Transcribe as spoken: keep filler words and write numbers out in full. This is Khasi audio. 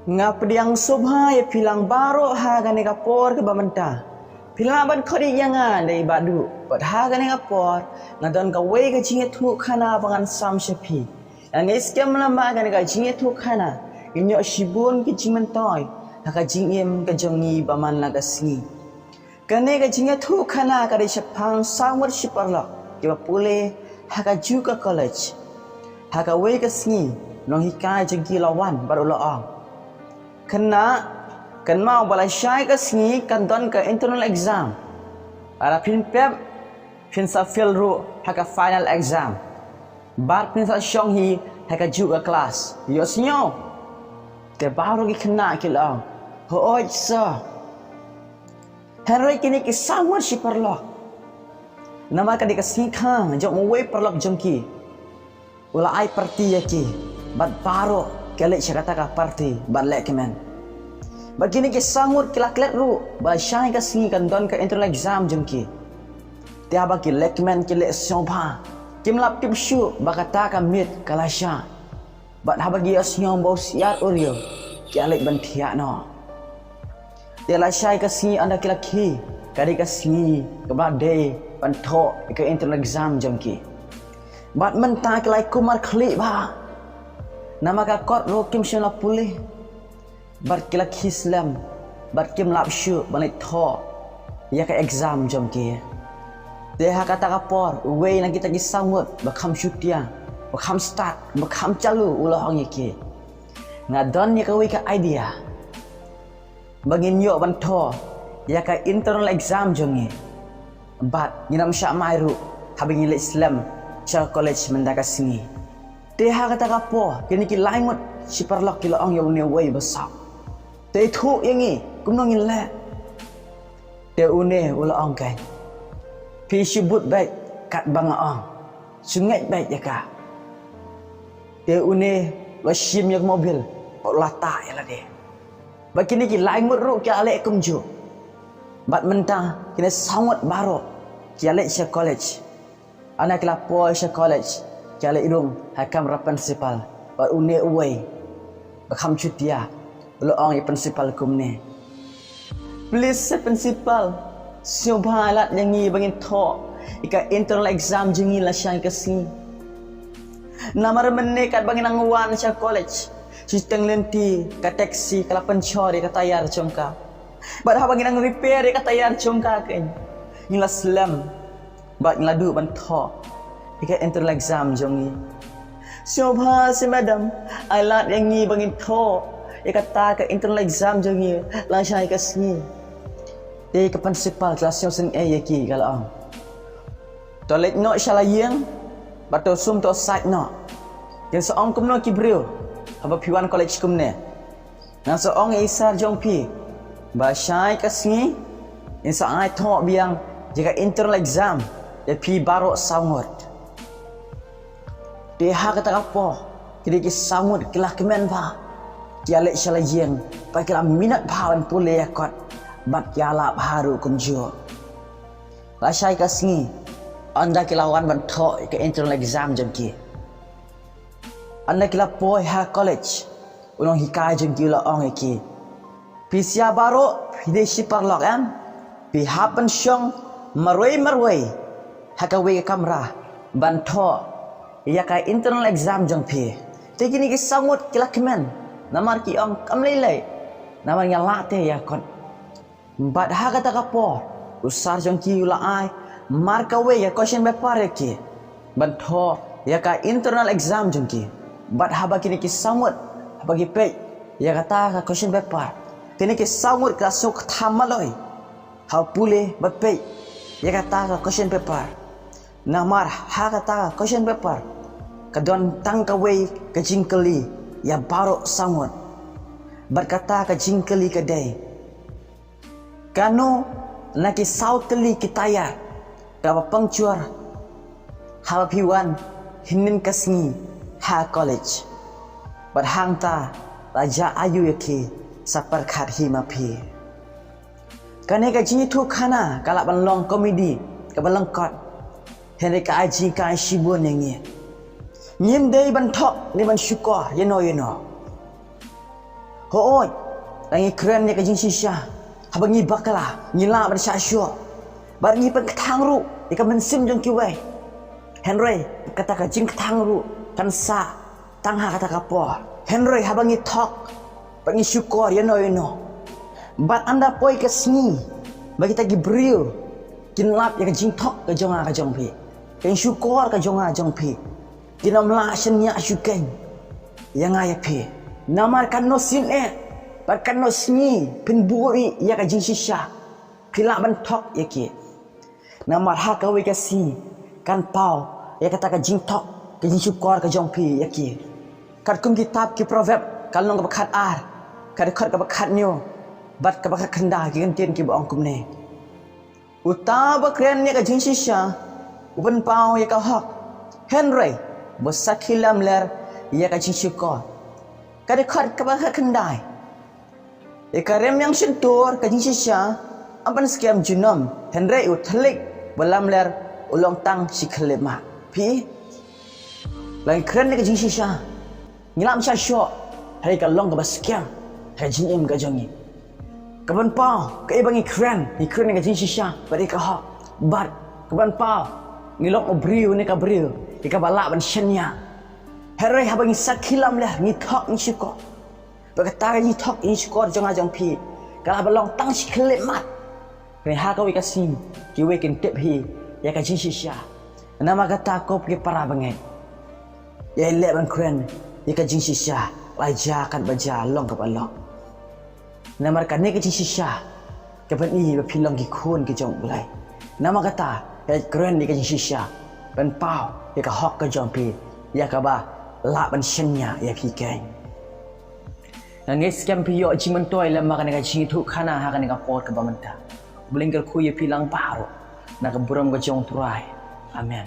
Nga pdiang sngewbha ïa phi lang baroh ha kane ka por kaba mynta. Phi lah ban khot ïa nga da i Bah Duh. Bad ha kane ka por nga don kawei ka jingïathuhkhana ba ngan sam sha phi. Ïa ngi skhem lem ba kane ka jingïathuhkhana ngin ïoh shibun ki jingmyntoi ha ka jingim ka jong ngi ba man la ka sngi. Kane ka jingïathuhkhana ka dei shaphang saw ngut shi paralok kiba pule ha kajuh ka college. Ha kawei ka sngi u nonghikai jong ki u la wan bad u la ong, "Khynnah, kynmaw ba lashai ka sngi kan don ka internal exam. Lada phin pep, phin sa fail ruh ha ka final exam. Bad phin sa shong hi ha kajuh ka klas. Ïohsngew?" Te baroh ki khynnah ki la ong, "Hooid sir." Hynrei kine ki saw ngut shi paralok, namar ka dei ka sngi kha jong uwei u paralok jong ki, u la ai party ïa ki. Bad baroh ki la leit sha kata ka party bad lehkmen. Bad kine ki saw ngut ki la klet ruh ba lashai ka sngi kan don ka internal exam jong ki. Te haba ki lehkmen ki leh sngewbha, kim lah tip shuh ba kata ka miet ka la shah. Bad haba ki ïohsngew ba u syiar u riew, ki la leit ban thiah noh. Te lashai ka sngi ynda ki la khie, ka dei ka sngi kaba dei ban thoh ïa ka internal exam jong ki. Bad mynta ki la ïakhun markhlieh bha, namar ka kot ruh kim shym la pule. Bad ki la khie slem, bad kim lah shuh ban leit thoh ïa ka exam jong ki. Te ha kata ka por, uwei na kita ki saw ngut ba kham shutia, ba kham stad, ba kham chalu, u la ong ïa ki, "Nga don ïa kawei ka idea ba ngin ïoh ban thoh ïa ka internal exam jong ngi. Bad ngin ym shah mai ruh haba ngi leit slem sha college mynta ka sngi." Te ha kata ka por, kine ki lai ngut shi paralok ki la ong ïa une uwei ba saw, "Te ithuh ïa ngi, kumno ngin leh?" Te une u la ong kein, "Phi shu bud beit katba nga ong. Shu ngeit beit ïa ka." Te une u la shim ïa ka mobil bad u la tah ïa lade. Bad kine ki lai ngut ruh ki la leh kumjuh. Bad mynta kine saw ngut baroh ki la leit sha college. Ynda ki la poi sha college, ki la leit rung ha kamra principal. Bad une uwei ba kham shutia u la ong ïa principal kumne, "Please sir principal, sngewbha lad ïa ngi ba ngin thoh ïa ka internal exam jong ngi lashai ka sngi. Namar mynne katba ngi nang wan sha college, shiteng lynti ka taxi ka la pynshor ïa ka tayar jong ka. Bad haba ngi nang repair ïa ka tayar jong ka kein, ngi la slem. Bad ngi la duh ban thoh ïa ka internal exam jong ngi. Sngewbha sir madam, ai lad ïa ngi ba ngin thoh ïa kata ka internal exam jong ngi lashai ka sngi." Te ka principal ka la sngewsynei ïa ki, ka la ong, "To leit noh sha la ïing bad to sum to sait noh. Kin sa ong kumno ki briew haba phi wan college kumne? Ngan sa ong ïa i sir jong phi ba shai ka sngi ngin sa ai thoh biang ïa ka internal exam ïa phi baroh saw ngut." Te ha kata ka por, kine ki saw ngut ki la kmen bha. Ki la leit sha la ïing bad ki la minot bha ban pule ïa kot bad ki la lap harum kumjuh. Lashai ka sngi, ynda ki la wan ban thoh ïa ka internal exam jong ki, ynda ki la poi ha college, u nonghikai jong ki u la ong ïa ki, "Phi sha baroh phi dei shi paralok em? Phi hap ban shong marwei marwei ha kawei ka kamra ban thoh ïa ka internal exam jong phi." Te kine ki saw ngut ki la kmen, namar ki ong, "Kam lei lei, namar ngi la teh ïa kot." Bad ha kata ka por, u sir jong ki u la ai mar kawei ka question paper ïa ki ban thoh ïa ka internal exam jong ki. Bad haba kine ki saw ngut, haba ki peit ïa kata ka question paper, kine ki saw ngut ki la suk tham maloi ha u pule bad peit ïa kata ka question paper. Namar ha kata ka question paper ka don tang kawei ka jingkylli ïa baroh saw ngut. Bad kata ka jingkylli ka dei, "Kano na ki saw tylli ki tayar kaba puncture haba phi wan hynnin ka sngi ha college? Bad hangta la jah aïu ïa ki sa pyrkhat hi ma phi?" Kane ka jingïathuhkhana ka lah ban long komedi kaba lyngkot, hynrei ka ai jinghikai shibun ïa ngi. Ngim dei ban thok ne ban shukor ïano ïano. Hooid, la ngi kren ïa ka jingshisha, haba ngi bakla, ngi lah ban shah shoh. Bad ngi pynkthang ruh ïa ka mynsiem jong kiwei. Hynrei kata ka jingkthang ruh kan sah tang ha kata ka por. Hynrei haba ngi thok, bad ngi shukor ïano ïano. Bad ynda poi ka sngi ba kita ki briew kin lap ïa ka jingthok ka jong nga ka jong phi, ka jingshukor ka jong nga jong phi, kin ym lah shaniah shuh kein ïa nga ïa phi. Namar katno sien eh bad katno sngi phin buh ïa ka jingshisha, phi lah ban thok ïa ki. Namar ha kawei ka sngi kan paw ïa kata ka jingthok, ka jingshukor ka jong phi ïa ki. Katkum kitab ki Proverb ka lynnong kaba khat ar, ka dkhot kaba khat hynñiew bad kaba khat khyndai, ki kyntien kiba ong kumne: Uta uba kren ïa ka jingshisha u pynpaw ïa ka hok, hynrei uba sakhi lamler ïa ka jingshukor. Ka dkhot kaba khat khyndai: Ïa ka rem ïang shyntur ka jingshisha ym pynskhem junom, hynrei u thylliej ba lamler u long tang shi khyllipmat. Phi, la ngi kren ïa ka jingshisha, ngi lah ban shah shoh hynrei ka long kaba skhem ha ka jingim ka jong ngi. Ka pynpaw kaei ba ngi kren, ngi kren ïa ka jingshisha bad ïa ka hok. Bad ka pynpaw ngi long u briew ne ka briew ïa kaba lah ban shaniah. Hynrei haba ngi sakhi lamler, ngi thok, ngi shukor, ba kata ka jingthok jingshukor jong nga jong phi ka lah ban long tang shi khyllipmat. Hynrei ha kawei ka sngi kiwei kin tip hi ïa ka jingshisha. Namar kata ko ki para bangeit, ïa leh ban kren ïa ka jingshisha, la jia katba jia, long kaba long. Namar kane ka jingshisha ka pyni ba phi long ki khun ki jong U Blei. Namar kata, ïa kren ïa ka jingshisha, pynpaw ïa ka hok ka jong phi, ïa kaba lah ban shaniah ïa phi kein. Nga ngeit skhem phi ïoh jingmyntoi lem ha kane ka jingïathuhkhana ha kane ka por kaba mynta. U Blei un kyrkhu ïa phi lang baroh na ka burom ka jong U Trai. Amen.